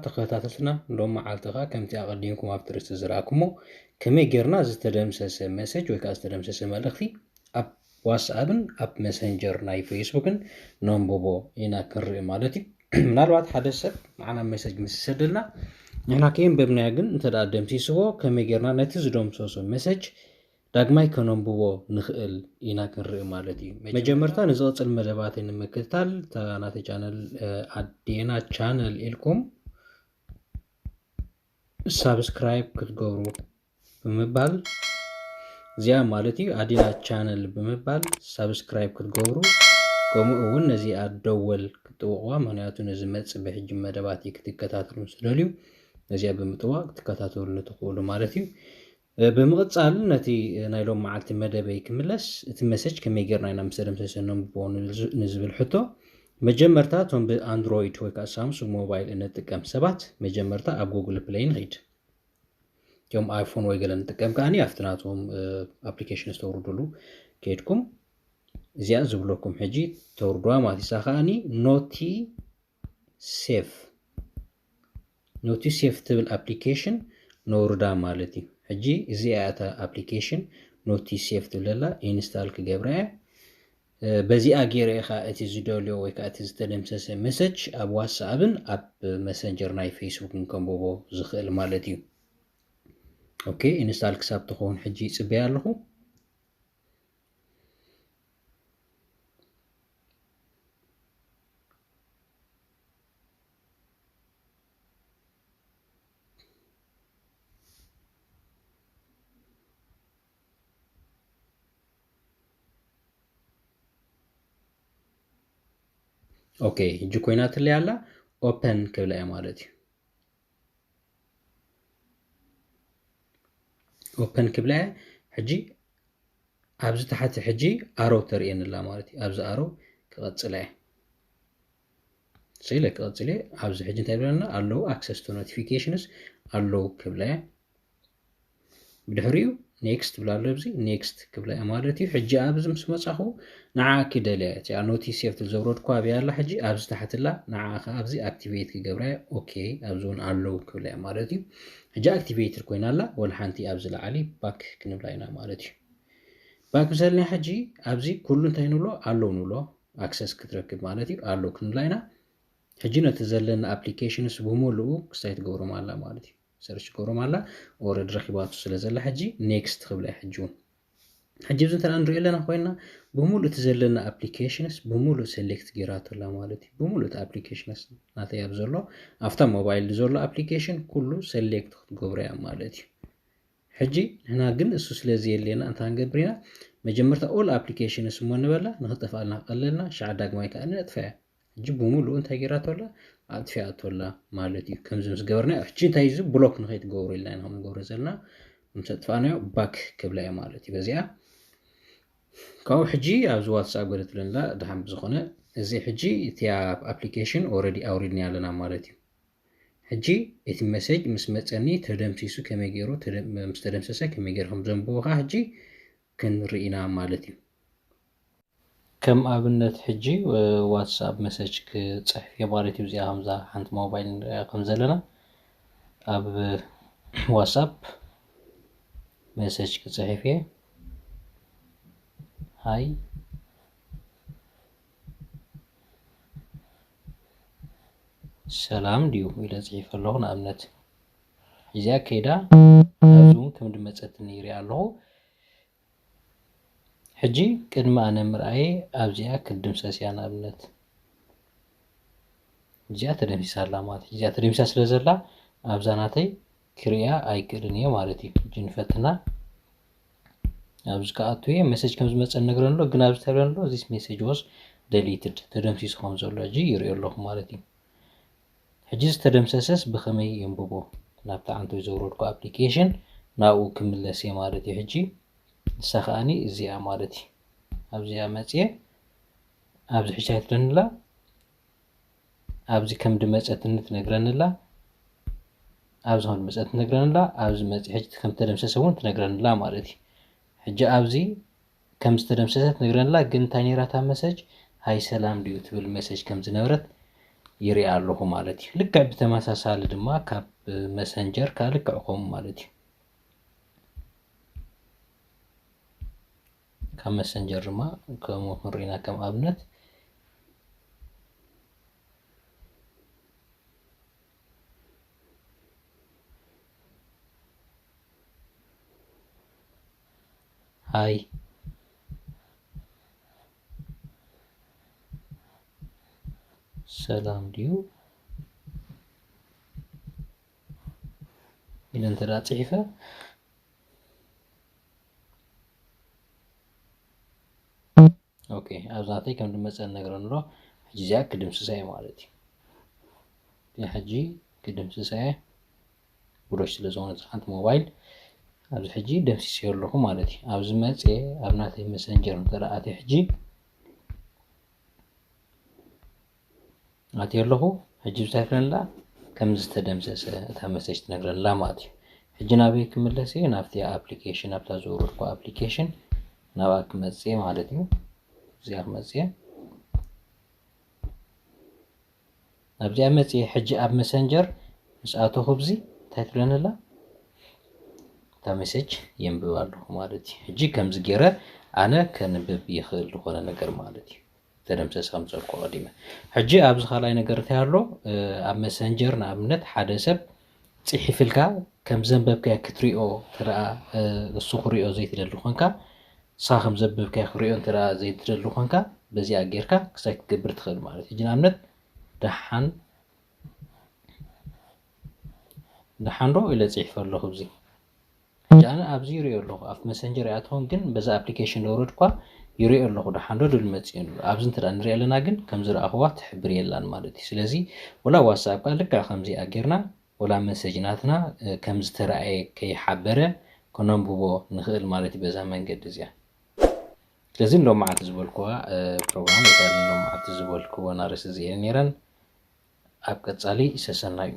ተኸታተልትና፣ ሎም መዓልቲ ኸዓ ከምቲ ኣቐዲምኩም ኣብቲ ርእስቲ ዝረኣኩሞ፣ ከመይ ጌርና ዝተደምሰሰ መሰጅ ወይ ከዓ ዝተደምሰሰ መልእኽቲ ኣብ ዋትስኣፕን ኣብ መሰንጀር ናይ ፌስቡክን ነንብቦ ኢና ክንርኢ ማለት እዩ። ምናልባት ሓደ ሰብ ንዓና መሰጅ ምስ ዝሰደልና፣ ንሕና ከየንበብናዮ ግን እንተ ደኣ ደምሲስዎ፣ ከመይ ጌርና ነቲ ዝደምሰሶ መሰጅ ዳግማይ ከነንብቦ ንኽእል ኢና ክንርኢ ማለት እዩ። መጀመርታ ንዝቕጽል መደባተይ ንምክትታል እታ ናተይ ቻነል፣ እ፣ ኣዴና ቻነል ኢልኩም ሳብስክራይብ ክትገብሩ ብምባል፣ እዚኣ ማለት እዩ ኣዴና ቻነል ብምባል ሳብስክራይብ ክትገብሩ፣ ከምኡ እውን ነዚኣ ደወል ክትጥውቕዋ፣ ምኽንያቱ ንዝመጽእ ብሕጂ መደባት ክትከታተሉ ምስ ትደልዩ ነዚኣ ብምጥዋቕ ክትከታተሉ ትኽእሉ ማለት እዩ። እ፣ ብምቕጻል ነቲ፣ እ፣ ናይ ሎም መዓልቲ መደበይ ክምለስ፣ እቲ መሰጅ ከመይ ጌርና ኢና ምስ ተደምሰሰ ነንብቦ ንዝ-፣ ንዝብል ሕቶ፣ መጀመርታ እቶም ብኣንድሮይድ ወይ ከዓ ሳምሱንግ ሞባይል እንጥቀም ሰባት፣ መጀመርታ ኣብ ጉግል ፕለይ ንኺድ። እቶም ኣይፎን ወይ ገለ ንጥቀም ከኣኒ ኣብቲ ናቶም፣ እ፣ ኣፕሊኬሽን ዝተውርድሉ ከይድኩም እዚኣ ዝብለኩም ሕጂ ተውርድዋ ማለት እዩ። እሳ ከኣኒ ኖቲ ሴፍ፣ ኖቲ ሴፍ ትብል ኣፕሊኬሽን ነውርዳ ማለት እዩ። ሕጂ እዚኣ እታ ኣፕሊኬሽን ኖቲ ሴፍ ትብል ዘላ ኢንስታል ክገብራ እየ። እ፣ በዚኣ ገይረ ኢኻ እቲ ዝደልዮ ወይ ከዓ እቲ ዝተደምሰሰ መሰጅ ኣብ ዋትስኣፕን ኣብ መሰንጀር ናይ ፌስቡክን ከንብቦ ዝኽእል ማለት እዩ። ኦኬ፣ ኢንስታል ክሳብ ትኸውን ሕጂ ይጽበያ ኣለኹ። ኦኬ፣ ሕጂ ኮይናትለይ ኣላ። ኦፐን ክብላ እየ ማለት እዩ። ኦፐን ክብላ እየ። ሕጂ ኣብዚ ታሕቲ ሕጂ ኣሮ ተርእየኒ ኣላ ማለት እዩ። ኣብዚ ኣሮ ክቐጽላ እየ። ስኢለ ክቐጽል እየ። ኣብዚ ሕጂ እንታይ ይብለና ኣለዉ? ኣክሰስ ቱ ኖቲፊኬሽንስ ኣለዉ ክብላ እየ። ብድሕሪኡ ኔክስት ትብላ ኣሎ። ኣብዚ ኔክስት ክብላ እየ ማለት እዩ። ሕጂ ኣብዚ ምስ መጻኹ ንዓ ክደልያ እያ። እቲኣ ኖቲስ ሴፍ ትብል ዘውረድኩ ኣብያ ኣላ። ሕጂ ኣብዚ ታሕቲ ኣላ። ንዓ ኸዓ ኣብዚ ኣክቲቬት ክገብራ እየ። ኦኬ፣ ኣብዚ እውን ኣለዉ ክብላ እየ ማለት እዩ። ሕጂ ኣክቲቬትድ ኮይና ኣላ። ወላ ሓንቲ ኣብዚ ላዕሊ ባክ ክንብላ ኢና ማለት እዩ። ባክ ምስ በልና ሕጂ ኣብዚ ኩሉ እንታይ ንብሎ? ኣለዉ ንብሎ። ኣክሰስ ክትረክብ ማለት እዩ። ኣለዉ ክንብላ ኢና። ሕጂ ነቲ ዘለና ኣፕሊኬሽንስ ብምሉኡ ክስታይ ትገብሮም ኣላ ማለት እዩ። ሰርች ትገብሮም ኣላ። ኦረዲ ረኺባቱ ስለ ዘላ ሕጂ ኔክስት ክብላ እየ ሕጂ እውን። ሕጂ ኣብዚ እንተ ንሪኦ ኣለና ኮይንና ብምሉእ እቲ ዘለና ኣፕሊኬሽንስ ብምሉእ ሴሌክት ጌራቶ ኣላ ማለት እዩ። ብምሉእ እቲ ኣፕሊኬሽንስ ናተይ ኣብ ዘሎ ኣብታ ሞባይል ዘሎ ኣፕሊኬሽን ኩሉ ሴሌክት ክትገብሮ እያ ማለት እዩ። ሕጂ ንሕና ግን እሱ ስለ ዘየድልየና እንታይ ክንገብር ኢና? መጀመርታ ኦል ኣፕሊኬሽንስ እሞ ንበላ፣ ንኽጠፍኣልና ክቐለልና፣ ሻዕ ዳግማይ ከኣ ነጥፍያ። ሕጂ ብምሉኡ እንታይ ጌራቶ ኣላ? ኣጥፊኣቶ ኣላ ማለት እዩ። ከምዚ ምስ ገበርና፣ ሕጂ እንታይ እዩ እዚ? ብሎክ ንኸይትገብሩ ኢልና ኢና ክንገብሮ ዘለና። ምስ ኣጥፋእናዮ ባክ ክብላ እየ ማለት እዩ። በዚኣ ካብኡ ሕጂ ኣብዚ ዋትስኣፕ ገለ ትብለና ኣላ። ደሓን ብዝኾነ እዚ ሕጂ እቲ ኣፕሊኬሽን ኦረዲ ኣውሪድና ኣለና ማለት እዩ። ሕጂ እቲ መሰጅ ምስ መጸኒ ተደምሲሱ ከመይ ገይሩ ተደ-፣ ምስ ተደምሰሰ ከመይ ገይሩ ከም ዘንብቦ ከኣ ሕጂ ክንርኢ ኢና ማለት እዩ። ከም ኣብነት ሕጂ፣ እ፣ ዋትስኣፕ መሰጅ ክጽሕፍ እየ ማለት እዩ። እዚኣ ከምዛ ሓንቲ ሞባይል ንሪኣ ከም ዘለና ኣብ ዋትስኣፕ መሰጅ ክጽሕፍ እየ። ሃይ ሰላም ድዩ ኢለ ጽሒፈ ኣለኹ። ንኣብነት እዚኣ ከይዳ ኣብዚ እውን ከም ድመጸትኒ ይሪኣ ኣለኹ። ሕጂ ቅድሚ ኣነ ምርኣየ ኣብዚኣ ክትድምሰስ እያ። ንኣብነት እዚኣ ተደምሲሳ ኣላ ማለት እዩ። እዚኣ ተደምሲሳ ስለ ዘላ ኣብዛ ናተይ ክርእያ ኣይክእልን እየ ማለት እዩ። ሕጂ ንፈትና። ኣብዚ ክኣቱ እየ። መሰጅ ከም ዝመጸ ነግረን ኣሎ፣ ግን ኣብዚ ተብለን ኣሎ፣ this message was deleted፣ ተደምሲሱ ከም ዘሎ ሕጂ ይርእዮ ኣለኹ ማለት እዩ። ሕጂ ዝተደምሰሰስ ብኸመይ የንብቦ? ናብታ ዓንቶይ ዘውረድኩ ኣፕሊኬሽን ናብኡ ክምለስ እየ ማለት እዩ። ሕጂ ንሳ ከኣኒ እዚኣ ማለት እዩ። ኣብዚኣ መጽየ፣ ኣብዚ ሕጂ ኣይትደንላ፣ ኣብዚ ከም ድመጸትኒ ትነግረኒ ኣላ። ኣብዚ ከም ድመጸት ትነግረኒ ኣላ። ኣብዚ መጽ-፣ ሕጂ ከም ተደምሰሰ እውን ትነግረኒ ኣላ ማለት እዩ። ሕጂ ኣብዚ ከም ዝተደምሰሰ ትነግረኒ ኣላ፣ ግን እንታይ ነይራ እታ መሰጅ? ሃይ ሰላም ድዩ ትብል መሰጅ ከም ዝነበረት ይርኢ ኣለኹ ማለት እዩ። ልክዕ ብተመሳሳሊ ድማ ካብ መሰንጀር ከዓ ልክዕ ከምኡ ማለት እዩ። ካብ መሰንጀር ድማ ከምኡ ክንርኢና ከም ኣብነት ሃይ ሰላም ድዩ ኢለ እንተ ደኣ ጽሒፈ ኦኬ ኣብዚ ናተይ ከም ዝመፀ ነግረ ንሮ ሕጂ እዚኣ ክድምስሳ እየ ማለት እዩ እዚኣ ሕጂ ክድምስሳ እየ ብሎሽ ስለ ዝኾነ ሓንቲ ሞባይል ኣብዚ ሕጂ ደምሲሰዮ ኣለኹ ማለት እዩ ኣብዚ መፅየ ኣብ ናተይ መሰንጀር እንተደኣ ኣትየ ሕጂ ኣትየ ኣለኹ ሕጂ ብታይ ፍለንላ ከም ዝተደምሰሰ እታ መሰጅ ትነግረንላ ማለት እዩ ሕጂ ናበይ ክምለስ እየ ናብቲ ኣፕሊኬሽን ኣብታ ዘውረድኩ ኣፕሊኬሽን ናብኣ ክመፅእ ማለት እዩ እዚኣ ክመፅእ ኣብዚኣ መፅእ ሕጂ ኣብ መሰንጀር ምስ ኣተኹ ብዚ እንታይ ትብለንላ እታ መሰጅ የንብብ ኣለኹ ማለት እዩ ሕጂ ከምዚ ገይረ ኣነ ከንብብ ይኽእል ዝኾነ ነገር ማለት እዩ ተደምሰስ ከም ዝፀልኩ ቀዲመ ሕጂ ኣብዚ ካልኣይ ነገር እንታይ ኣሎ ኣብ መሰንጀር ንኣብነት ሓደ ሰብ ፅሒፍልካ ከም ዘንበብካዮ ክትሪኦ ተደኣ እሱ ክሪኦ ዘይትደሊ ኮንካ ንስኻ ከም ዘንበብካዮ ክሪኦ እንተ ዘይትደሊ ኮንካ በዚኣ ጌርካ ክሳይ ክትገብር ትኽእል ማለት እዩ ንኣብነት ደሓን ደሓን ዶ ኢለ ፅሒፈ ኣለኹ እዚ ሕጂ ኣነ ኣብዚ ይሪኦ ኣለኹ ኣብ መሰንጀር እያ ትኾን ግን በዛ ኣፕሊኬሽን ለውረድኳ ይሪኦ ኣለኹ ደሓን ዶ ድብል መፅኡ ኣብዚ እንተ ንሪኦ ኣለና ግን ከም ዝረኣኽዋ ትሕብር የላን ማለት እዩ ስለዚ ወላ ዋትስኣፕ ከዓ ልክዕ ከምዚኣ ጌርና ወላ መሰጅ ናትና ከም ዝተረኣየ ከይሓበረ ክነንብቦ ንኽእል ማለት እዩ በዛ መንገዲ እዚኣ ስለዚ ሎም መዓልቲ ዝበልክዋ ፕሮግራም ወይ ሎም መዓልቲ ዝበልክዎ ናርስ እዚኤን ነይረን ኣብ ቀፃሊ ሰሰናዩ